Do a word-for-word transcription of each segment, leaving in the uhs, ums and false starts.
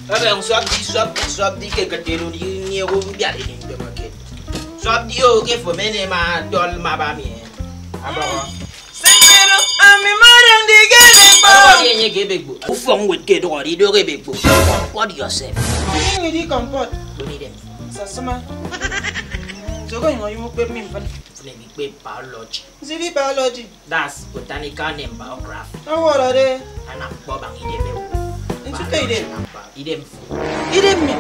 Ebe nsọpdi, sọpdi, sọpdi ke kete ero ni, ni ego mbiat ini mkpeme ke. Sọpdi o ke fo mene ma dol ma ba mi, eh. Abọhọ. Sekere ami madam di ke ebe kpọrọ. Ọdọ di enye ke ebe kpo. Ufọk nwet ke dọgọ di do ke ebe kpo. Comport yourself. Ini di comport. Boni dem. Sasama. Nso ko nyingo yumo kpep mi mfan. Fune mi kpep biology. Nso di biology. That's botanical name, biography. Awọrọde. Anam ñkpọ baña idem ewo. Nso ke idem? Idem fo. Idem mi.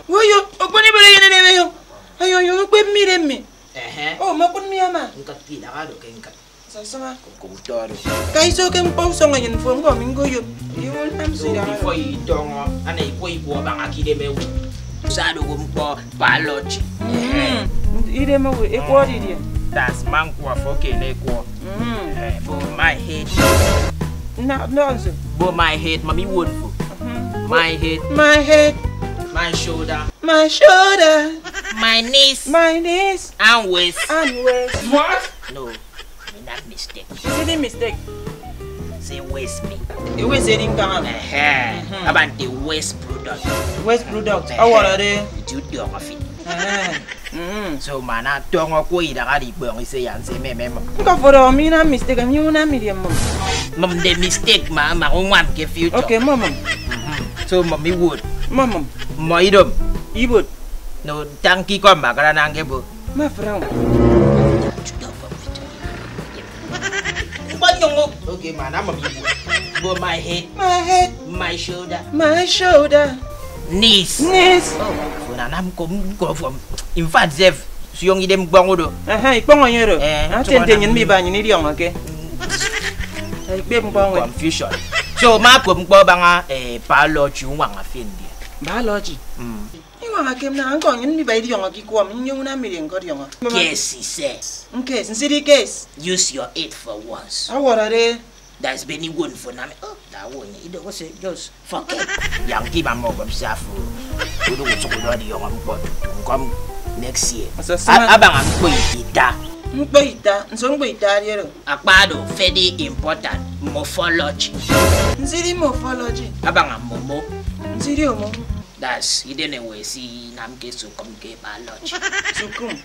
Woyo, okpon ibere yene neme yo. Ayo yo, okpon mi idem mi. Ehe. Oh, ma pun mi ama. Ñkịt ke idaha do ke ñkịt. Sasama. Ko utọ do. Ka iso ke ñkpọ usọñ enyịn fo, ñkọ mi ñko yo. Iwo nam si idaha do. Before you don't, ana ikwo ikwo baña ke idem ewo. Sa do ñkpọ biology. Mm. Idem owo ekwọ didie? Das man kwọ fo ke ne kwọ. Mm. Eh, bo my head. Na, no, nso. Bo my head, mami won fo. Mm. My head. My head. My shoulder. My shoulder. My knees. My knees. And waist. And waist. What? No. Mi na mistake. Is it a mistake? Say waste me. Iwe se di nkaña. Ehe. Mhm. Aba nte waste product. Waste product. Ehe. Awọrọde. Nti udiọñọ fit. Ehe. Mhm. So man atọñọ kwo idaha di ikpọñ ise ya nse meme mọ. Nka fọdọ mi na mistake, mi una mi di mọ. Mom the mistake ma ma unwam ke future. Okay, mom. Mhm. So mom iwot. Mom. Mo idom. Ibot. No, thank you, come back, and I give you. My friend. Mkpọnyọñọ. Okay, man, I'm a big boy. But my head. My head. My shoulder. My shoulder. Knees. Knees. Oh, when I'm come, go from. In fact, Zef, siyong idem kpọñ do. Aha, ikpọñ onye do. Eh, ah, so tente nyin mi ba nyin idiọñọ ke. Ikpep mkpọñ we. Confusion. So, ma kop mkpọ baña, eh, biology, unwaña fi ndi. Biology. Mm. Iñwaña ke mnaña ñkọ nnyịn mmiba idiọñọ ke ikwọ mi, nnyụñ unam mi di ñkọdiọñọ. Case ise. Ñkes, nsidi case. Use your head for once. Awọrọde. That is beni won for nami. Oh, that one, you don't say just fuck it. Yang kiba mo bab sa fo. Udu kusuku do di yong mkpọ tutu ñkọm next year. Asa sima. A-, abaña ñkpọ ita. Ñkpọ ita, nso ñkpọ ita ariero. Akpa do, very important, morphology. Nsidi morphology. Abaña momo. Nsidi omo. Das, idene we si nam ke sukum ke biology. Sukum.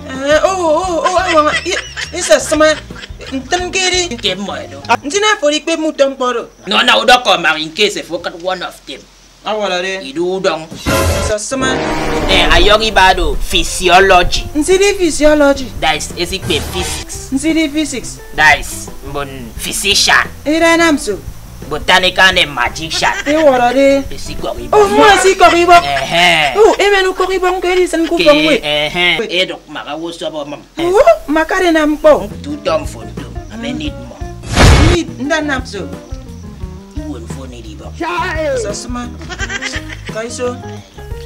Eh, oh, oh, oh, oh, oh, i-, isa sama ntịn ke edi. Ke mmọ edo. Ntina fo ikpe mutọ mkpọ do. No, na udọkọ ma in case if you cut one of them. Awalade. Idu udọñ. Isa sama. Eh, ayọk iba do physiology. Nsidi physiology. That is, esikpe physics. Nsidi physics. That is, mbon physician. Ira nam so. Botanical name magician. Ewọrọde. Esikọk ibọk. Oh, mmọ esikọk ibọk. Ehe. Oh, emen ukọk ibọk ke edisịn ke ufọk ke, nwet. Ehe. Edụk maka wosọp ọmọm. Oh, makade nam mkpọ. Tutọ mfo ndo. Ame need mmọ. Need nda nam so. Iwo mfo need ibọk. Sasuma. Kaiso.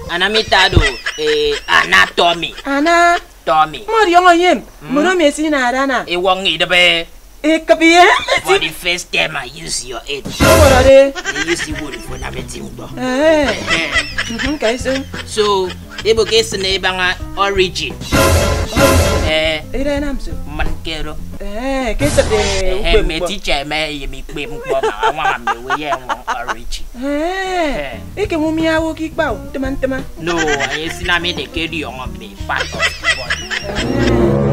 Anamita do, eh, anatomy. Ana. Tommy. Mmọdiọñọ yem. Mm. Mmọdo mi esinade ana. Ewọñ idịbe. Ekịbi ye. For the first time I use your head. Ọwọrọde. They use the word for na meeting. Eh. Eh. Mhm, ka iso. So, ebo ke esịne ebaña origin. Eh. Ida enam so. Man kero. Eh, ke esịt, eh, eh, ukpep me mkpọ. Teacher me ye mi kpep mkpọ ma añwaña me we ye enwọñ origin. Eh. Eh. Eke mumi awo ke ikpa o, ntịma ntịma. No, anyị esinam ede ke ediọñọ mme part of the body.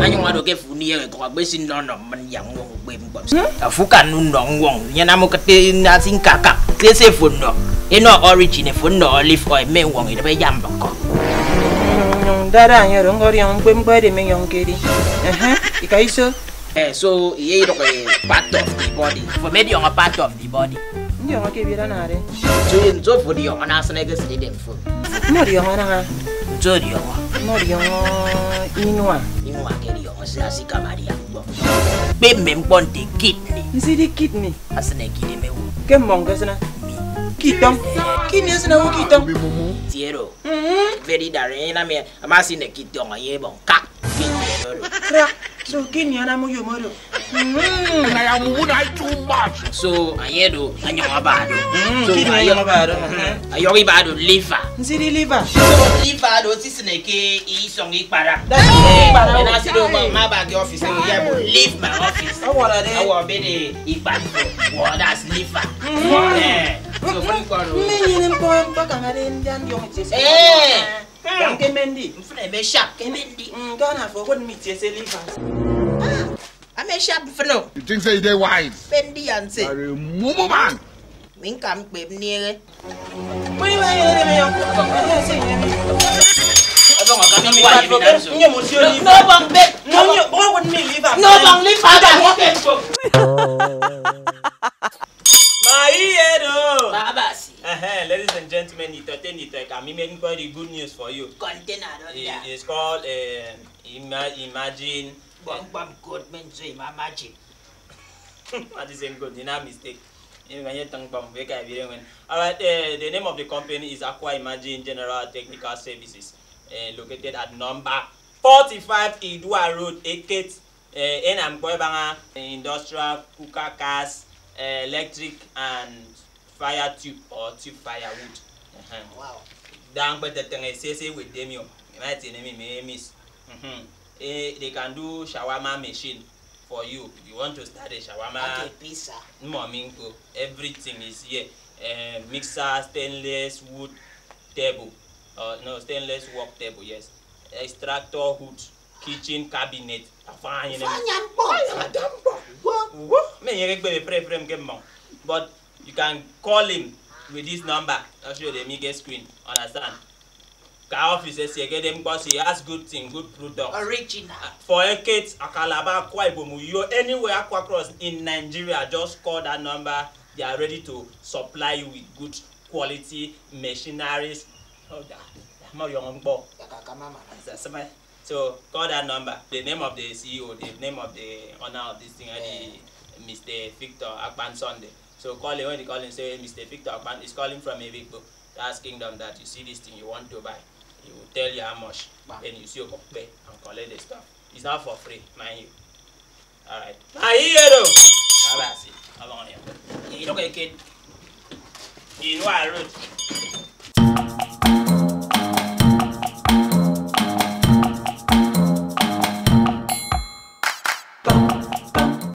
Anyụñ ado ke fo uniehe ekọk akpa esi nnọ nnọ mmịn yak ñwọñ ukpep mkpọ. Hmm? Afo kan nnọ ñwọñ, nyenam ukịt asiñ kakak. Se se fo nnọ, enọ origin, fo nnọ olive oil, mme ñwọñ idịbe ya mbọkọ. Nyụñ, nyụñ, dada anye oro, ñkọdiọñ ukpep mkpọ edi mi nyọñ ke edi. Ehe, ika iso. Eh, so, ye idọk, eh, part of the body. Fo mediọñọ part of the body. Ndiọñọ ke ebiet anade. So, nso fo diọñọ na asịn eke sịn idem fo. Mmọdiọñọ naña. Nso diọñọ. Mmọdiọñọ inua. Inua ke diọñọ sịn asikam adian mkpọ. Kpe mme mkpọ nte kidney. Nsidi kidney. Asịn eke idem ewo. Ke mmọ ñkesịna. Mi. Ke itọñ. Kidney esịna wo ke itọñ. Tiero. Mhm. Very dare, enam ye, ama asịn eke itọñ ye ebọñ. Ka. Krak. So kini anam uyom oro. Mm. And I am would I too much. So ayedo anyọñ abado. Mm, so kini ayo-, anyọñ abado. Mm. Ayọk ibado liver. Nsidi liver. So liver do sisine ke isọñ ikpara. That's ikpara. And I said, oh, my, my bag office. Oh, yeah, but leave my office. Awara de. Awa bede ikpara. Well, that's liver. Mm. Eh. So, what do you call it? Mmiri ni mkpọ. Mkpakañade ndian ndiọñ itie se. Eh. Yak ke Mendi. Mfịn eme sharp ke Mendi. Mm, Ghana for what meet yes, Livers. Ame sharp mfịn o. You think say you dey wise? Mendi and say. You are a mumu man. Min kam kpeb niere. No, no, bang, babe. No, no, bang, leave her. My head, oh. Baba, see. Uh-huh. Ladies and gentlemen, ito ten ito ka mi men ko the good news for you. Container, don't. It is called, uh, ima- imagine. Bang, bang, good men so imagine. That is good. You know mistake. You can yet tongue bomb. We can be when. All right. Uh, the name of the company is Aqua Imagine General Technical Services, uh, located at number forty-five Idua Road, Eket. Uh, in Amboibanga, industrial cooker, gas, uh, electric, and fire tube or tube firewood. Uh-huh. Wow. Down but the thing is, say, say with them, you might see me, me, miss. Mm-hmm. Eh, they can do shawarma machine for you. You want to start a shawarma? Okay, pizza. Mommy, everything is here. Uh, mixer, stainless wood table. Uh, no, stainless work table, yes. Extractor hood, kitchen cabinet. Afanya. Afanya mkpọ. Afanya mkpọ. Wo. Wo. Me yeke gbe frame frame ke mmong. But you can call him with this number. I'll show them get screen. Understand? Ka office esi egede mkpọ si has good thing, good product. Original. Uh, for Eket, Akalaba, Akwa Ibom, Uyo, anywhere Akwa Cross in Nigeria, just call that number. They are ready to supply you with good quality machineries. Oh, da, da, ma yong mkpọ. Yakaka mama. Sa- sama. So call that number. The name of the C E O, the name of the owner of this thing, uh, the Mister Victor Akpan Sunday. So call him. When you call him, say Mister Victor Akpan is calling from Ebikpo. That's kingdom that you see this thing you want to buy. You will tell you how much. Then you see Okokpe and collect the stuff. It's not for free, mind you. All right. Ayi edo. Abasi. Abang ya. Idok Eket. Inua Road.